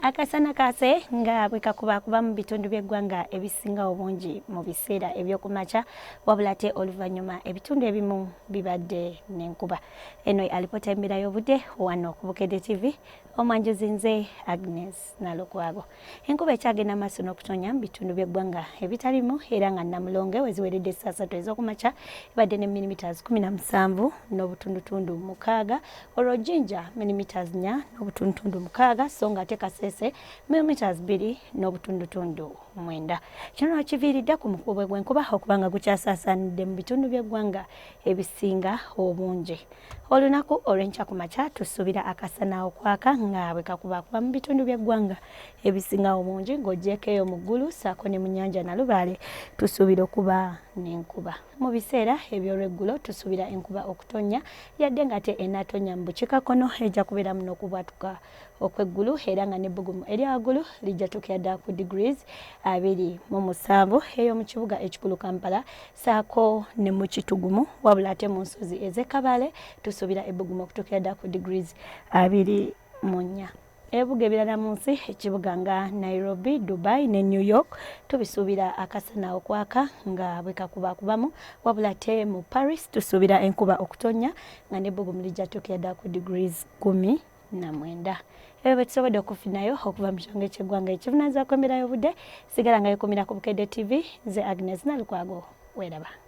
Akasana kaase nga bwe kakubakuba mu bitundu by'eggwanga ebisinga obungi mu biseera eby'okumakya, wabula ate oluvannyuma ebitundu ebimu bibadde n'enkuba. Eno ye alipoota y'embeera y'obudde wano ku Bukedde TV, omwanjuzi nze Agnes Nalukwago. Enkuba ekyagenda maaso n'okutonya mu bitundu by'eggwanga ebitalimu era nga Namulonge we ziweredde ssaawa 3 ez'okumakya ebadde ne millimeters 17.6, olwo Jinja millimeters 4.6, so nga ate Kasese millimeters 2.9. Kino kiviiridde ku mukubwe gw'enkuba okuba nga gukyasaasaanidde mu bitundu by'eggwanga ebisinga obungi. Olunaku olw'enkya ku makya tusuubira akasana okwaka nga bwe kakubakuba mu bitundu by'eggwanga ebisinga obungi, ng'oggyeeko eyo mu ggulu ssaako ne mu nnyanja Nalubaale tusuubira okuba n'enkuba. Mu biseera eby'olweggulo tusuubira enkuba okutonnya, yadde ng'ate enaatonya mu bukiikakkono ejja kubeeramu n'okubwatuka okw'eggulu, era nga n'ebbugumu erya waggulu lijja tuukira ddala ku degrees 27 eyo mu kibuga ekikulu Kampala ssaako ne mu Kitugumu, wabula ate mu nsozi ez'e Kabale tusuubira ebbugumu okutuukira ddala ku degrees 24. Ebibuga ebirala mu nsi, ekibuga nga Nairobi, Dubai ne New York tubisuubira akasana okwaka nga bwe kakubakubamu, wabula ate mu Paris tusuubira enkuba okutonnya nga n'ebbugumu lijja tuukira ddala ku degrees 19. Ebyo bwe tusobodde okufunayo okuva mu kitongole ky'eggwanga ekivunaanyizibwa ku embeera y'obudde. Sigala nga yeekuumira ku Bukedde TV, nze Agnes Nalukwago, weeraba.